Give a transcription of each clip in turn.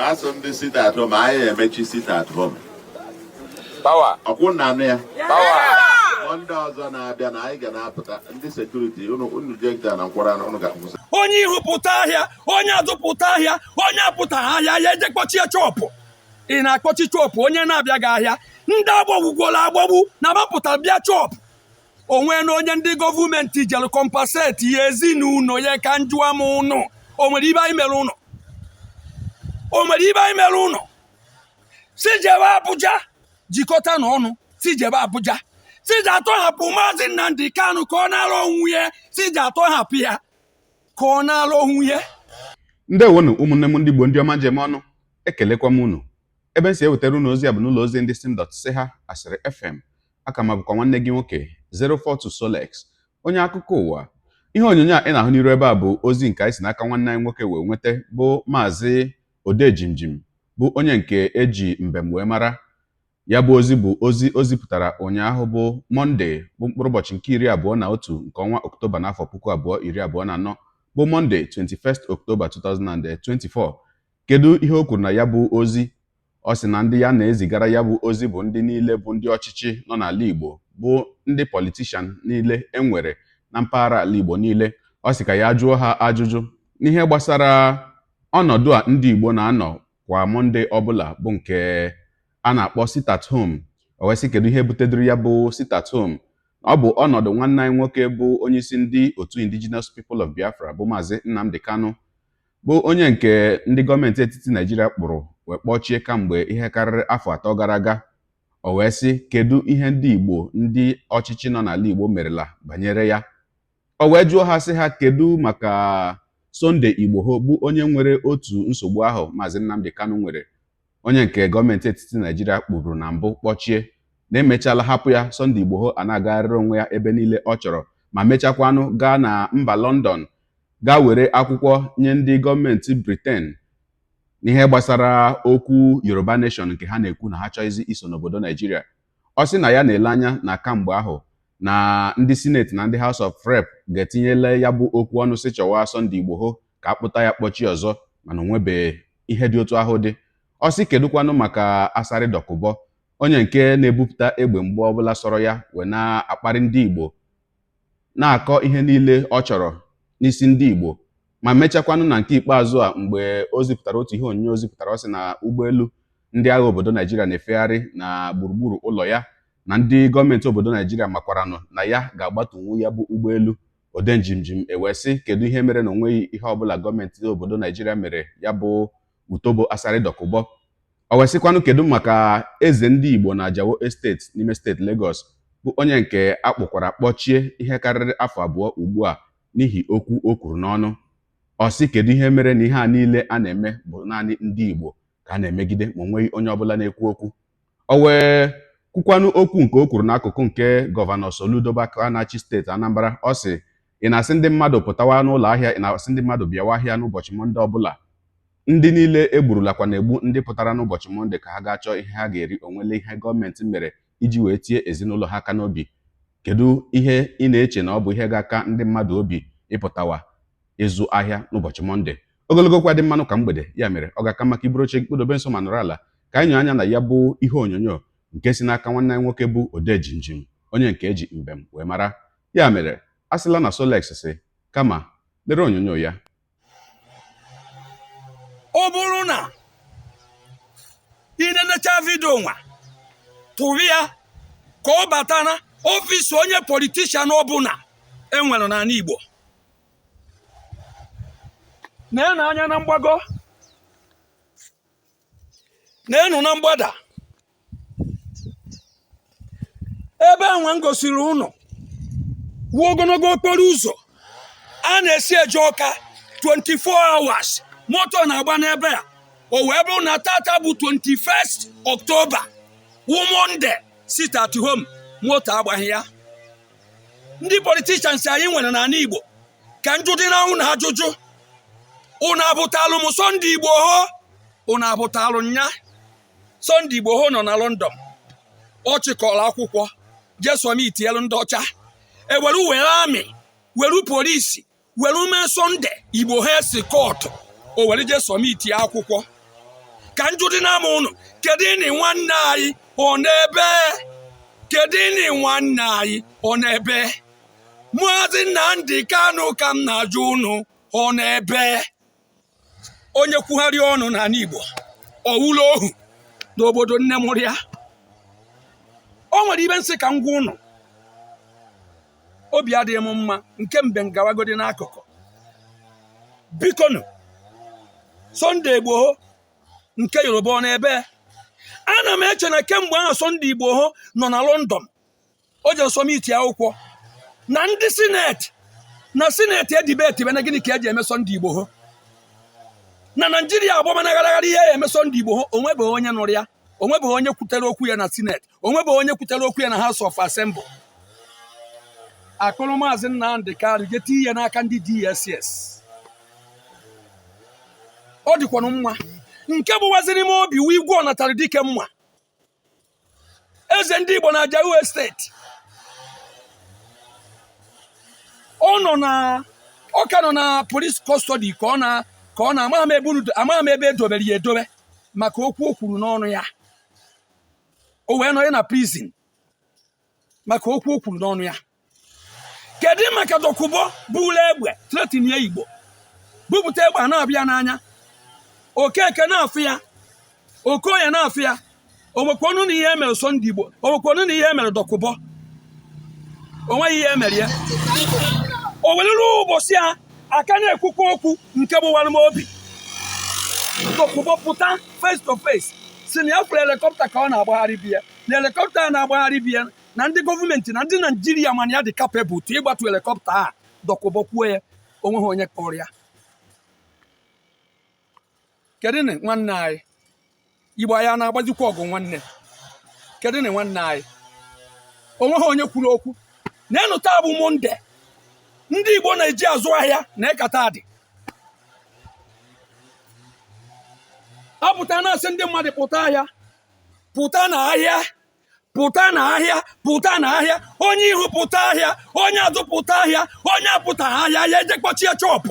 Asụ ndị sit at home, anyị emechi sit at home. Power. Ọkwụ na anụ ya. Power. Ndị ọzọ na-abịa na anyị ga na-apụta ndị security unu unu jegda na nkwara unu ga-akwụsị. Onye ihu pụta ahịa, onye azụ pụta ahịa, onye apụta ahịa ya eje kpọchie shop. Ị na-akpọchi shop onye na-abịaghị ahịa? Ndị agbọgwugworo agbọgbu na mapụta bịa shop onwe na onye ndị gọọmenti jere compensate ya ezinụlọ ya. Ka njụa m ụnụ, o nwere ibe anyị mere ụnụ? O nwere ibe anyị mere ụnụ? Si jebe Abuja, jikọta n'ọnụ, si jebe Abuja, si ji atọhapụ Maazị Nnamdi Kanu ka ọ nara onwe ya, si ji atọhapụ ya ka ọ nara onwe ya. Ndewonu, ụmụnne m ndị Igbo, ndị ọma njem ọnụ. Ekelekwa m unu. Ebe m si ewetara unu ozi a bụ n'ụlọ ozi ndị sim dot si ha asịrị FM. Aka m bụkwa nwanne gị nwoke 042 Solex, onye akụkọ ụwa. Ihe onyonyo a ị na-ahụ n'iru ebe a bụ ozi nke anyị si n'aka nwanne anyị nwoke wee nweta, bụ Maazị Odejimjim, bụ onye nke eji mbem wee mara. Ya bụ ozi bụ ozi o zipụtara ụnyaahụ, bụ Mọnde, bụ mkpụrụ ụbọchị nke 21 nke ọnwa Ọktoba n'afọ 2024, bụ Mọnde 21st October 2024. Kedu ihe o kwuru na ya bụ ozi? Ọ sị na ndị ya na-ezigara ya bụ ozi bụ ndị niile bụ ndị ọchịchị nọ n'ala Igbo, bụ ndị politician niile e nwere na mpaghara ala Igbo niile. Ọ sị ka ya jụọ ha ajụjụ n'ihe gbasara ọnọdụ a ndị Igbo na-anọ kwa Mọnde ọbụla, bụ nke a na-akpọ sit at home. O wee sị, kedu ihe butedoro ya bụ sit at home? Ọ bụ ọnọdụ nwanne anyị nwoke bụ onyeisi ndị otu Indigenous People of Biafra, bụ Maazị Nnamdi Kanu, bụ onye nke ndị gọọmenti etiti Naijiria kpụrụ wee kpọchie kamgbe ihe karịrị afọ 3 gara aga. O wee sị, kedu ihe ndị Igbo, ndị ọchịchị nọ n'ala Igbo merela banyere ya? O wee jụọ ha, sị ha, kedu maka Sunday Igboho, bụ onye nwere otu nsogbu ahụ Maazị Nnamdi Kanu nwere, onye nke gọọmenti etiti Naijiria kpụrụ na mbụ kpọchie, na-emechala hapụ ya? Sunday Igboho a na-agagharịrị onwe ya ebe niile ọ chọrọ, ma mechakwanụ gaa na mba London gaa were akwụkwọ nye ndị gọọmenti Britain n'ihe gbasara okwu Yoruba Nation nke ha na-ekwu na ha chọghịzi iso n'obodo Naijiria. Ọ sị na ya na-ele anya na kamgbe ahụ na ndị Senate na ndị House of Rep ga-etinyela ya bụ okwu ọnụ, si chọwa Sunday Igboho ka akpụta ya kpọchie ọzọ, mana onwebeghị ihe dị otu ahụ dị. Ọ sị, kedụkwanụ maka Asari Dokubo, onye nke na-ebupụta egbe mgbe ọbụla sọrọ ya wee na-akparị ndị Igbo, na-akọ ihe niile ọ chọrọ n'isi ndị Igbo, ma mechakwanụ na nke ikpeazụ a, mgbe o zipụtara otu ihe onyonyo o zipụtara, ọ sị na ụgbọelu ndị agha obodo Naijiria na-efegharị na gburugburu ụlọ ya, na ndị gọọmenti obodo Naijiria makwaranụ na ya ga-agbatunwu ya bụ ụgbọelu? Odenjimjim ewee sị, kedu ihe mere na onweghị ihe ọbụla gọọmenti obodo Naijiria mere ya bụ utobo Asari Dokubo? O wee sịkwanụ, kedu maka eze ndị Igbo na Ajao Estate n'ime steeti Lagos, bụ onye nke a kpụkwara kpọchie ihe karịrị afọ 2 ugbu a n'ihi okwu o kwuru n'ọnụ? Ọ sị, kedu ihe mere na ihe a niile a na-eme bụ naanị ndị Igbo ka a na-emegide, ma o nweghị onye ọbụla na-ekwu okwu? O wee kwukwanụ okwu nke o kwuru n'akụkụ nke Gọvanọ Soludo aka na-achị steeti Anambra. Ọ sị, ị na-asị ndị mmadụ pụtawa n'ụlọ ahịa, ị na-asị ndị mmadụ bịawa ahịa n'ụbọchị Mọnde ọbụla. Ndị niile egburulakwa na-egbu ndị pụtara n'ụbọchị Mọnde ka ha gaa chọọ ihe ha ga-eri, onwele ihe gọọmenti mere iji wee tie ezinụlọ ha aka n'obi? Kedu ihe ị na-eche na ọ bụ ihe ga-aka ndị mmadụ obi ịpụtawa ịzụ ahịa n'ụbọchị Mọnde? Ogologo kwa dị mmanụ ka mgbede. Ya mere, ọ ga-aka maka iburu oche gị, kpụdobe nso ma nọrọ ala ka anyị nyoo anya na ya bụ ihe onyonyo nke si n'aka nwanne anyị nwoke bụ Odejimjim, onye nke eji mbem wee mara. Ya mere, a sịla na Solex si, kama lere onyonyo ya. Ọ bụrụ na ị na-enecha video nwa, tụrụ ya ka ọ bata na office onye politician ọbụla enwere n'ala Igbo. Na-enu anya na mgbago, na-enu na mgbada, ebe enwe m gosiri ụnụ wuo ogologo okporo ụzọ a na-esi eje Ọka. 24 hours moto na-agba n'ebe a. O wee bụrụ na tata bụ 21st October, wụ Monday sit at home, moto agbaghị ya. Ndị politicians anyị nwere n'ala Igbo, ka njụ dị na ụnụ ajụjụ: ụnụ abụtalụ m Sunday Igboho? Ụnụ abụtalụ nya? Sunday Igboho nọ na London, ọ chịkọrọ akwụkwọ jee submitielu ndị ọcha, ewere were army, were polisi, were mee Sunday Igboho escort, o were jee submit akwụkwọ. Ka njụ dị n'ama ụnụ, kedu ịnị nwanne anyị ọ n'ebe? Kedu ịnị nwanne anyị ọ n'ebe? Maazị Nnamdi Kanu, ka m na-ajụ ụnụ, ọ n'ebe? Onye kwugharị ọnụ n'ala Igbo, ọwụlụ ohu n'obodo nne mụrụ ya. O nwere ibe nsị ka m gwa ụnụ, obi adịghị m mma nke mbe ngawagodi n'akụkụ. Bikonu, Sunday Igboho nke Yoruba, ọ n'ebe? Ana m eche na kemgbe ahụ Sunday Igboho nọ na London, o jere submit akwụkwọ na ndị Senate, na Senate edebate na gịnị ka eji eme Sunday Igboho na Naijiria. Agbamana gharaghara ihe ya eme Sunday Igboho, onwebeghị onye nụrụ ya, onwebeghị onye kwutere okwu ya na Senate, onwebeghị onye kwutere okwu ya na House of Assembly. Akụrụ Maazị Nnamdi Kanu jee tinye ya n'aka ndị DSS, ọ dịkwanụ mma. Nke bụwaziri m obi wu igwe ọnatara dike mma, eze ndị Igbo na Ajao Estate. Ọ nọ na ọ ka nọ na police custody ka ọ na amaghị m ebe edobere ya edobe maka okwu o kwuru n'ọnụ ya. O wee nọ ya na prison maka okwu o kwuru n'ọnụ ya. Kedu maka Dokubo buru egbe threaten ya Igbo, bupụta egbe a na-abịa n'anya Okeke na-afụ ya, Okoye na-afụ ya? Onwekwanụ na ihe emere Sunday Igbo, onwekwanụ na ihe emere Dokubo? Onweghị ihe emere ya. O weluru ụbọchị a aka na-ekwukwa okwu nke gbụwara m obi. Dokubo pụta face to face si na ya fụrụ helicopter ka ọ na-agbagharị biya, na helicopter a na-agbagharị biya, na ndị gọọmenti na ndị Naijiria mana ya dị capable to ịgbatu helicopter a. Dokubo kwuo ya, onweghị onye kpọrọ ya. Kedu na nwanne anyị Igbo anyị a na-agbazikwa ọgụ nwanne? Kedu na nwanne anyị? Onweghị onye kwuru okwu. Na-enụ, taa bụ Monday ndị Igbo na-eji azụ ahịa na ekata dị apụta na-asị ndị mmadụ pụta ahịa, pụta na ahịa, pụta na ahịa, pụta na ahịa. Onye ihu pụta ahịa, onye azụ pụta ahịa, onye apụta ahịa ya eje kpọchie shop.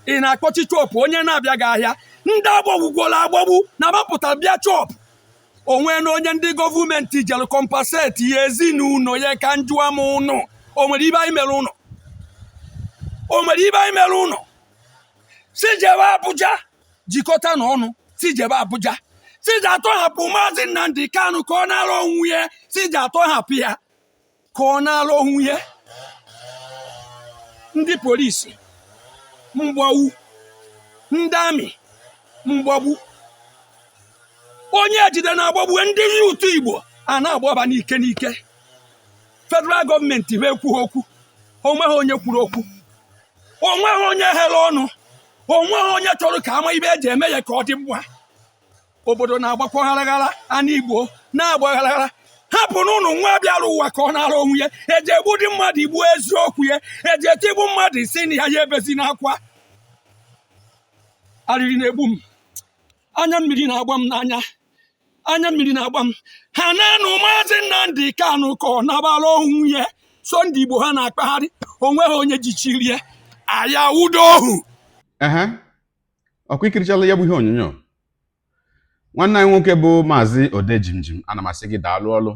Ị na-akpọchi shop onye na-abịaghị ahịa? Ndị agbagbugwola agbagbu na mapụta bịa shop onwe na onye ndị gọọmenti jere compensate ya ezinụlọ ya. Ka njụa m ụnụ, o nwere ibe anyị mere ụnụ? O nwere ibe anyị mere ụnụ? Si jebe Abuja, jikọta n'ọnụ, si jebe Abuja, si ji atọhapụ Maazị Nnamdi Kanu ka ọ nara onwe ya, si ji atọhapụ ya ka ọ nara onwe ya. Ndị polisi mgbagbu, ndị army mgbagbu, onye ejide na-agbagbu ndị youth Igbo a na-agbaba n'ike n'ike. Federal gọọmenti ha ekwughị okwu, onweghị onye kwuru okwu, onweghị onye ghere ọnụ, onweghị onye chọrọ ka ama ibe eji eme ya ka ọ dị mma. Obodo na-agbakwa gharaghara, ana Igbo na-agba gharaghara. Hapụ n'ụnụ nwa bịara ụwa ka ọ nara onwe ya. Eji egbu dị mmadụ igbu eziokwu ya, eji etigbu mmadụ si na ya ya ebezi n'akwa. Arịrị na-egbu m, anya mmiri na-agba m n'anya, anya mmiri na-agba m. Ha na-anụ Maazị Nnamdi Kanu ka ọ nabara onwe ya. Sunday Igbo ha na-akpagharị, onweghị onye jichiri ya aya wudo ohu. Ehe, ọkwa ikirichala ya bụ ihe onyonyo nwanne anyị nwoke bụ Maazị Odejimjim. Ana m asị gị daalụ ọlụ,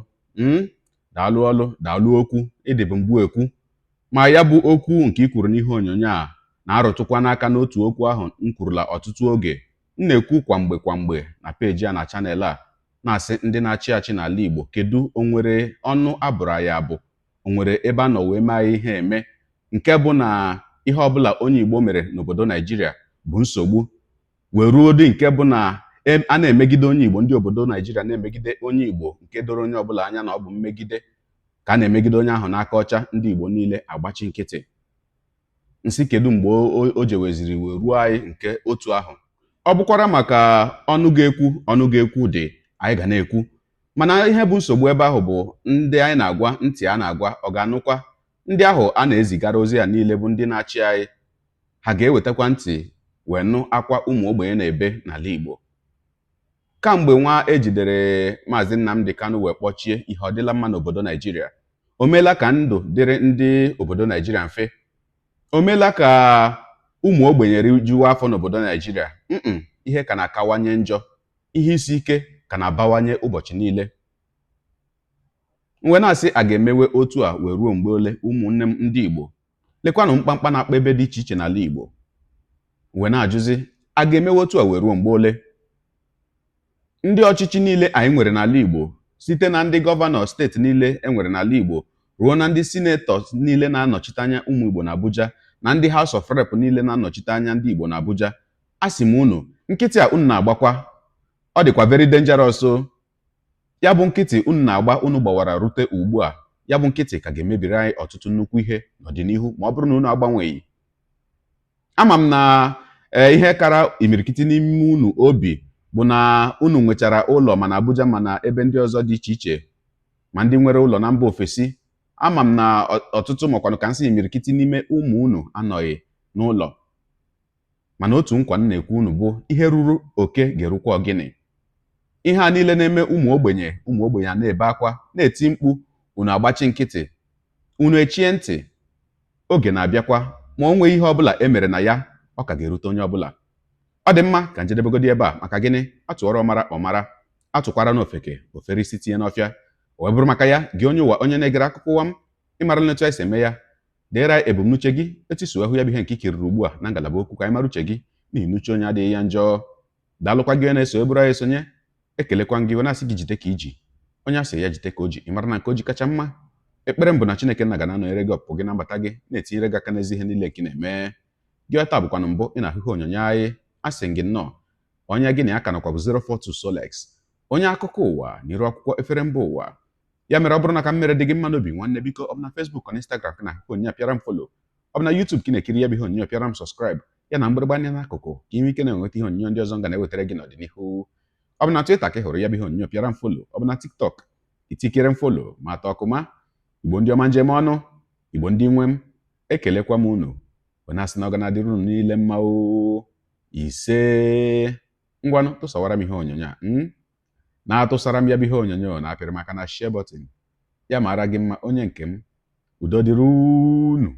daalụ ọlụ, daalụ okwu ịdịbụ mgbu ekwu ma ya bụ okwu nke i kwuru n'ihe onyonyo a na-arụtụkwa n'aka n'otu okwu ahụ m kwurula ọtụtụ oge, m na-ekwu kwa mgbe kwa mgbe na peji a na channel a, na-asị ndị na-achị achị n'ala Igbo, kedu o nwere ọnụ abụrụ anyị abụ? O nwere ebe a nọ wee mee anyị ihe eme nke bụ na ihe ọbụla onye Igbo mere n'obodo Naijiria bụ nsogbu, wee ruo dị nke bụ na a na-emegide onye Igbo, ndị obodo Naijiria na-emegide onye Igbo, nke doro onye ọbụla anya na ọ bụ mmegide ka a na-emegide onye ahụ n'aka ọcha, ndị Igbo niile agbachi nkịtị. Nsị kedu mgbe o jeweziri wee ruo anyị nke otu ahụ? Ọ bụkwara maka ọnụ ga-ekwu, ọnụ ga-ekwu dị, anyị ga na-ekwu. Mana ihe bụ nsogbu ebe ahụ bụ ndị anyị na-agwa, ntị a na-agwa ọ ga-anụkwa? Ndị ahụ a na-ezigara ozi a niile bụ ndị na-achị anyị, ha ga-ewetakwa ntị wee nụ akwa ụmụ ogbenye na-ebe n'ala Igbo? Kamgbe nwa ejidere Maazị Nnamdi Kanu wee kpọchie, ihe ọ dịla mma n'obodo Naijiria? O meela ka ndụ dịrị ndị obodo Naijiria mfe? O meela ka ụmụ ogbenye rijuo afọ n'obodo Naijiria? Mm, ihe ka na-akawanye njọ. Ihe isi ike ka na-abawanye ụbọchị niile. M wee na-asị, a ga-emewe otu a wee ruo mgbe ole, ụmụnne m ndị Igbo? Lekwanụ mkpamkpa na-akpa ebe dị iche iche n'ala Igbo. M wee na-ajụzi, a ga-emewe otu a wee ruo mgbe ole? Ndị ọchịchị niile anyị nwere n'ala Igbo, site na ndị gọvanọ steeti niile e nwere n'ala Igbo ruo na ndị sinetọ niile na-anọchite anya ụmụ Igbo na Abuja na ndị House of Rep niile na-anọchite anya ndị Igbo na Abuja, asị m unu, nkịtị a unu na-agbakwa, ọ dịkwa very dangerous o. Ya bụ nkịtị unu na-agba, unu gbawara rute ugbu a, ya bụ nkịtị ka ga-emebiri anyị ọtụtụ nnukwu ihe n'ọdịnihu ma ọ bụrụ na unu agbanweghị. Ama m na ihe kara imirikiti n'ime unu obi bụ na unu nwechara ụlọ ma na Abuja ma na ebe ndị ọzọ dị iche iche, ma ndị nwere ụlọ na mba ofesi. Ama m na ọtụtụ, makwanụ ka m sị imirikiti n'ime ụmụ unu anọghị n'ụlọ. Mana otu nkwa m na-ekwe unu bụ, ihe ruru oke ga-erukwa ogini. Ihe a niile na-eme ụmụ ogbenye, ụmụ ogbenye a na-ebe akwa, na-eti mkpu, unu agbachi nkịtị, unu echie ntị. Oge na-abịakwa ma o nweghị ihe ọbụla e mere na ya, ọ ka ga-erute onye ọbụla. Ọ dị mma, ka njedebegodi ebe a. Maka gịnị? Atụọrọ ọmara, ọmara; atụkwara n'ofeke, ofere isi tinye n'ọfịa. O wee bụrụ maka ya, gị onye ụwa, onye na-egere akụkọ ụwa m, ịmara etu anyị si eme ya. Deere anyị ebumnuche gị, etu i si hụ ya bụ ihe nke i kiriri ugbu a na ngalaba okwu, ka anyị mara uche gị, n'ihi na uche onye adịghị ya njọ. Daalụkwa gị onye na-eso eburu anyị esonye. Ekelekwa gị wee na-asị gị jide ka i ji. Onye a sị ya jide ka o ji, ị mara na nke o ji kacha mma. Ekpere m bụ na Chineke nna ga na-anọnyere gị ọpụpụ gị na mbata gị, na-etinyere gị aka n'ezi ihe niile nke ị na-eme. Gị taa bụkwanụ mbụ ị na-ahụ ihe onyonyo anyị, asị gị nnọọ. Onye gị na ya ka nọkwa bụ 042 Solex, onye akụkọ ụwa n'iru akwụkwọ efere mba ụwa. Ya mere, ọ bụrụ na ka m mere dị gị mma n'obi, nwanne, biko, ọ bụ na Facebook na Instagram ka na-ahụ onyonyo, pịara m follow. Ọ bụ na YouTube ka ị na-ekiri ya bụ ihe onyonyo, pịara m subscribe, ya na mgbịrịgba anya n'akụkụ, ka ị nwee ike na-enweta ihe onyonyo ndị ọzọ m ga na-ewetara gị n'ọdịnihu. Ọ bụ na Twitter ka ị hụrụ ya bụ ihe onyonyo, pịara m follow. Ọ bụ na TikTok, itikere m follow ma atọ ọkụma. Igbo ndị ọma, njem ọnụ, Igbo ndị nwe m, ekelekwa m unu wee na-asị na ọ ga na-adịrị unu niile mma o. Ise. Ngwanụ, tụsawara m ihe onyonyo a na-atụsara m ya bụ ihe onyonyo na-apịrị maka na share button. Ya mara gị mma, onye nke m. Udo dịrị unu.